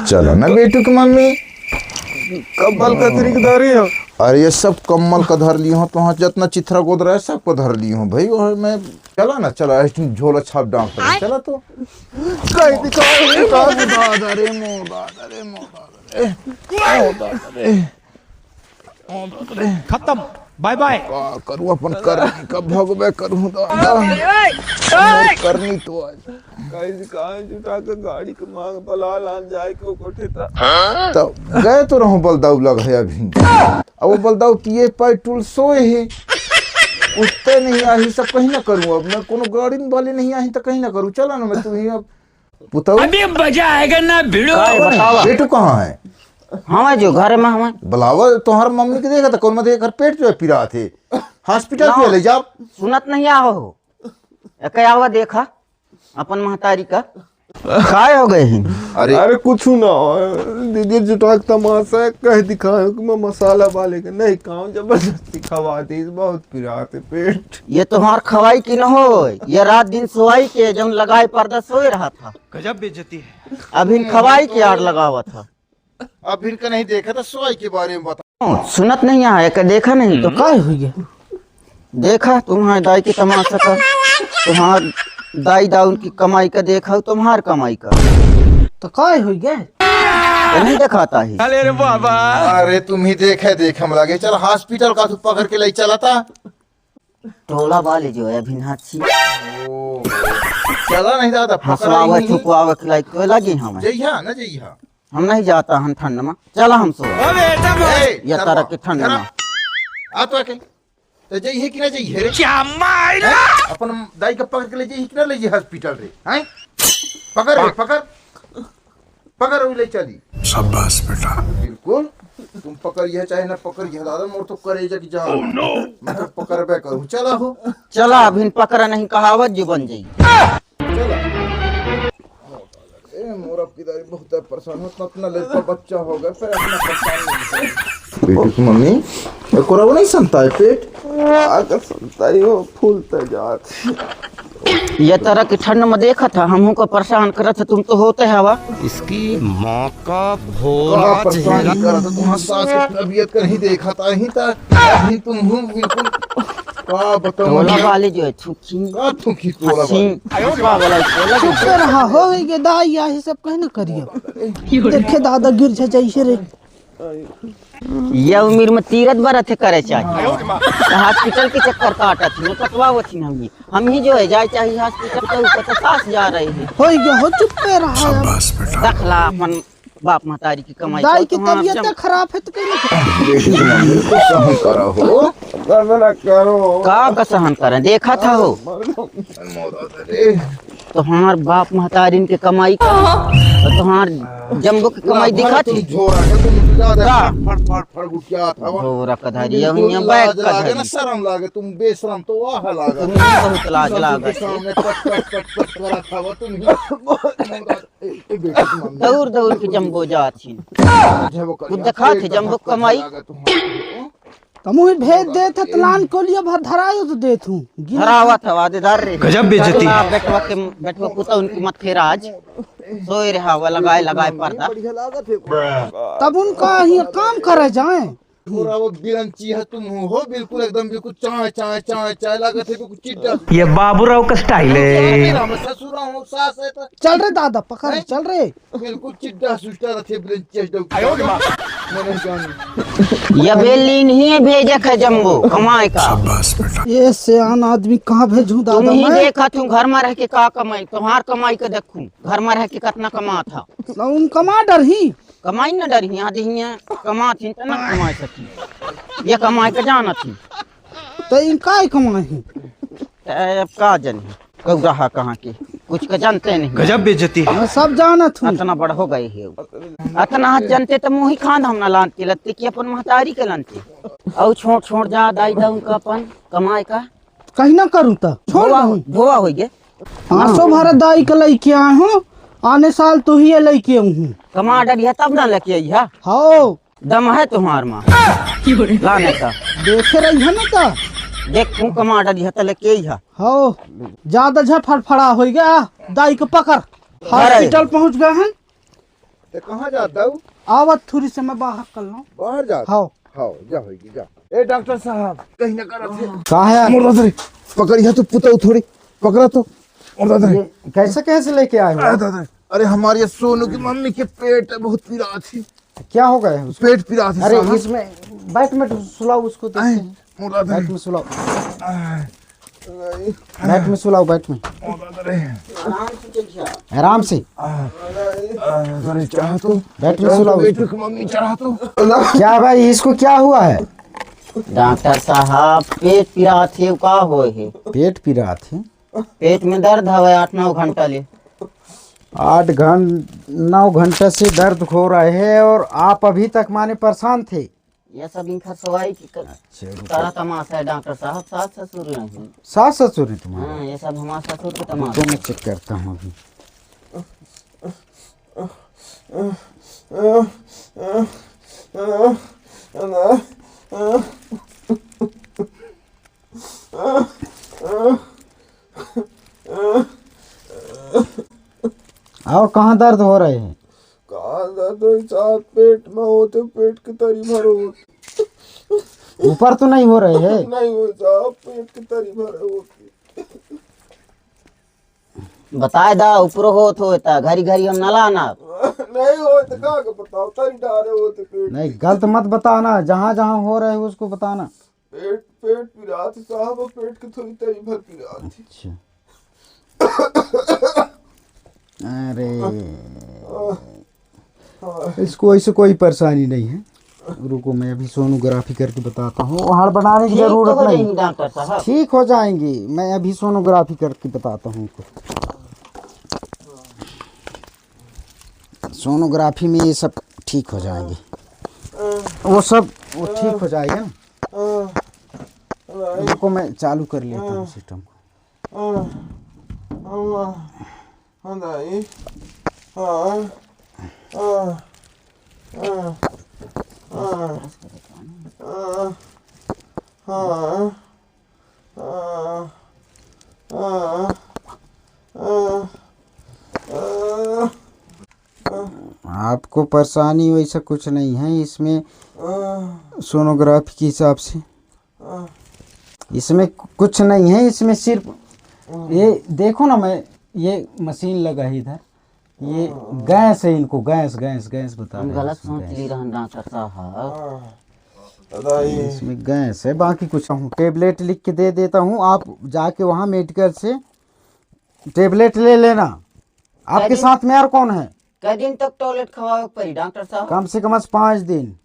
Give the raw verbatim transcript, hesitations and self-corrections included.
चला ना बेटू के मम्मी। कम्बल कथरी के धरी हो। अरे ये सब कम्बल का धर ली हो, तो हाँ, जितना चिथरा गोदरा है सबको धर ली हो भाई। और मैं चला ना, चला, ऐसे झोला छाप डांस करें, चला तो। कहीं दिखा, दिखा। दादा रे, मो दादा रे, मो दादा रे, मो दादा रे। खत्म, बाय बाय। का करूँ, अपन करनी का भोगबे करूँ दादा। मोर करनी तो आज। कहीं से कहाँ जुटा के गाड़ी के मांग बला लान जाए के कोठे था। तो गए तो रहूं बलदाऊ लग है अभी। अब वो बलदाऊ पिए पाए टूल सोए है। उठते नहीं आही सब कहीं ना करूँ। अब मैं कोनो गाड़ी वाले नहीं आही तो कहीं ना करूँ। चला ना मैं तू ही अब पुताऊ। अभी मजा आएगा ना भिड़ो। काय बतावा? बेटू कहाँ है? हमें जो घर में हमें। बुलावा तोहर मम्मी के देखा था, कौन मत एकर पेट जो है पिरात है। हॉस्पिटल ना। क्यों ले जाओ? सुनत नहीं आहो हो। एके आवा देखा अपन महतारी का। काय हो गए ही? अरे अरे कुछ ना, दीदी जुटाक तमाशा है, कह दिखाए कि मैं मसाला वाले के नहीं खाऊं, जबरदस्ती खवा दी, बहुत पिरात है पेट। ये तोहार खवाई की न हो, ये रात दिन सोवाई के जौन लगाए पर्दा सोए रहा था। गजब बेइज्जती है। अभी खवाई के आड़ लगावा था। अब इनका नहीं देखा था, सोई के बारे में बता। सुनत नहीं है, एके देखा नहीं तो। काय हो गया? देखा तुम्हारे दाई की तमाशा का, तुम्हार दाई दाऊ की कमाई का देखा, तुम्हार कमाई का। तो काय हो गया? तो नहीं दिखाता है। अरे रे बाबा। अरे तुम ही देखे देखे हम लगे, चल हॉस्पिटल का तू पकड़ के ले चला था। टोला वाले जो है अभी नाची। ओ, चला नहीं दादा, पकड़ हंसवावे, नहीं। थुकवावे के लायक तो लगी हम। जइहा ना जइहा। हम नहीं जाता हन ठंड में, चला हम सो। ए, या तरह के ठंड में। आ तो आके। तो जइहे कि ना जइहे रे? क्या मायरा? हैं? अपन दाई के पकड़ के ले जइहे कि ना ले जइहे हॉस्पिटल रे? हैं? पकड़ रे, पकड़। पकड़, वही ले चली। शाबाश बेटा। बिल्कुल। तुम पकड़ यह चाहे ना पकड़ यह, दादा, मोर तो करेजा की जान। मैं तो पकड़बे करूँ। चला हो। चला, अभी पकड़ा नहीं कहावत जो बन जाई। चला। ए, मोर अब की दाई बहुत परेशान हो, इतना, इतना लड़का बच्चा हो गया, फिर इतना परेशान नहीं हो। बेटी की मम्मी, एकोरा वो नहीं संता है पेट? आकर संता ही हो, फूलता जात। ये तरह की ठंड में देखा था, हमहू को परेशान करत है, तुम तो होते हवा। इसकी माँ का भोला कहाँ परेशान चेहरा। करत है, तुम्हारा सास की तबीयत का नहीं देखा था, ही था, अभी तुम हूँ बिल्कुल, का बताऊँ टोला मैं? वाली जो है, थूकी। का थूकी टोला हंसी। वाली? हंसवा वाला टोला जो चुप रहा हो, ये दाई, यही सब कहना करियो। देखे दादा गिर जा जैसे रे। ये उम्र में तीरथ बरत करे चाहिए। तो हॉस्पिटल के चक्कर काटत ही, कटवावत ही हम ही। हम ही जो है जाए चाहिए हॉस्पिटल के ऊपर तो सास जा रही है। हो गया हो, चुप पे रहा। शाबाश बेटा। रख ला अपन बाप महतारी की कमाई दाई को की तो हम तबीयत जम- तो खराब है तो कहीं नहीं। बेटी की मम्मी को सहन करा हो। सहन करो। का का सहन करें, देखा था हो। अरे। तोहार बाप महतारिन के कमाई का, तो तोहार जम्बो के कमाई दिखा थी। झोरा का तुम ज्यादा का? फड़, फड़, फड़, फड़ उठ के आता हुआ। झोरा का धरिया बिल्कुल हुई है, बैग लाज का लागे ना, धरिया। शर्म लागे, तुम बेशरम तो वाह लागे। तुम बहुत लाज तुम लागे। के सामने पट, पट, पट, पट करा खावा तुम ही। ए, ए, बेटी की मम्मी। दौड़, दौड़ के जम्बो जात ही। जब वो कुछ करिया, देखा थे एकदम जम्बो हक्का कमाई। लागे तुम्हारा। तमु ही भेज देत ह, तलान को लिए भर धरायो तो देत हूँ। गिन धरावत हवा दे धर रे। गजब बेइज्जती है। बेटवा के, बेटवा पुता उनकी मत फेर आज। सोए रहा हुआ, लगाए, लगाए पर्दा। तब उनका ही काम करे जाए। थोड़ा वो बिरंची है तुम हो, बिल्कुल एकदम बिल्कुल चाय, चाय, चाय, चाय लागत है, बिल्कुल चिड्डा। ये बाबूराव का स्टाइल है। मेरा मैं ससुरा हूँ, सास है तो चल रे दादा, पकड़, हैं? चल रे। बिल्कुल चिड्डा सुस्टा रथे, बिल्कुल चेस्ट डॉग। आयो रे माँ। मैंने जान। ये बेली नहीं है, भेजे है जम्बो कमाए का। शाबाश बेटा। ये सियान आदमी कहाँ भेजूं दादा तुम ही मैं? देखा तू घर में रह के का कमाई, तुम्हार कमाई के देखूं, घर में रह के कितना कमा था। तो उन कमा डर ही। कमाई न डर ही, यहाँ दे हियाँ कमा थी, तो ना कमा सकी। ये कमाए के जाना थी। तो इनका ही कमाए ही। ए, अब का जानी, कौरहा कहाँ के, कुछ का जानते नहीं। गजब बेइज्जती है। मैं सब जानत हूँ। इतना बड़ हो गए है। इतना हाथ जानते तो मुँह ही खान हम ना लानते, लगते कि अपन महतारी के लानते। और छोड़, छोड़ जा, दाई दा उनका अपन कमाए का। कहीं ना करूँ तो छोड़ भोवा, दूँ। भोवा हो गए। आसो भरा दाई के लेके आए हूँ, आने साल तो ही लेके आऊँ हूँ। कमा डरिया तब ना लेके आई है। हाँ। दम है तुम्हार माँ लाने का। देखे रही है ना तो। देख तू कमा डरिया तो लेके आई है। हाँ, ज्यादा झा फड़फड़ा हो गया, दाई को पकड़। अरे। हॉस्पिटल पहुँच गए हैं। ते कहाँ जात हव? आवत थोड़ी से मैं बाहर कर लूं। बाहर जात? हाव। हाव, जा होई, जा। ए डॉक्टर साहब, कहीं ना करत हे। का हे? मोर दादा रे, पकड़, यह तो पुतौ थोड़ी, पकड़ा तो। मोर दादा रे। ये कैसे, कैसे लेके आए हो? अरे दादा रे, अरे हमारे ये सोनू की मम्मी के पेट बहुत पिरात हे। क्या हो गया है उसको? पेट पिरात हे अरे साहब। इसमें बैठ में सुलाओ उसको, देखते हैं। मोर दादा रे। बैठ में सुलाओ। आय। बैठ में सुलाओ, बैठ में। मोर दादा रे। आराम से। आ, आ, अरे चाह तो। बैठ में सुलाओ। बेटू की मम्मी चाह तो। क्या भाई, इसको क्या हुआ है? डॉक्टर साहब, पेट पिरात हे, का होय हे? पेट पिरात हे? पेट में दर्द हवे आठ नौ घंटा ले। आठ घं-, नौ घंटा से दर्द हो रहा है और आप अभी तक माने परेशान थे? ये सब इनका सवाई की कर-, अच्छा, रुको। सारा तमाशा है डॉक्टर साहब, सास ससुर नहीं। सास ससुर है तुम्हारे? हाँ, ये सब हमारे ससुर के तमाशा। रुको, मैं चेक करता हूँ अभी। और कहाँ दर्द हो रहे हैं? कहाँ दर्द हो साहब? पेट में होते, पेट के तरी भर होते। ऊपर तो नहीं हो रहे हैं? नहीं हो साहब, पेट के तरी भर होते। बताए दा, ऊपरो होत होय त घरी घरी हम नला ना। नहीं होय त का के बताओ, तरी डारे होते पेट। नहीं, गलत मत बताना, जहाँ जहाँ हो रहे हो उसको बताना। पेट, पेट पिरात साहब, पेट के थोड़ी तरी भर पिरात। अच्छा। अरे, इसको ऐसे कोई परेशानी नहीं है। रुको, मैं अभी सोनोग्राफी करके बताता हूँ। हाड़ बनाने की ठीक तो जरूरत हो नहीं। जाएंगी डॉक्टर साहब। ठीक हो जाएंगी, मैं अभी सोनोग्राफी करके बताता हूँ उनको। सोनोग्राफी में ये सब ठीक हो जाएंगे, वो सब, वो ठीक हो जाएगा ना। रुको, मैं चालू कर लेता हूँ सिस्टम को। आपको परेशानी वैसा कुछ नहीं है इसमें, सोनोग्राफी के हिसाब से। इसमें कु-, कुछ नहीं है, इसमें सिर्फ ये देखो ना, मैं, ये मशीन लगा है इधर, ये गैस है, इनको गैस, गैस, गैस बता हम रहे हैं, गलत इसमें सोच गैस। ली रहन डॉक्टर साहब। इसमें गैस है, बाकी कुछ हूँ, टेबलेट लिख के दे देता हूँ, आप जाके वहाँ मेडिकल से टेबलेट ले लेना। आपके अरे। साथ में और कौन है? कै दिन तक टॉयलेट खवावे के पड़ी डॉक्टर साहब? कम से कम आज पाँच दिन।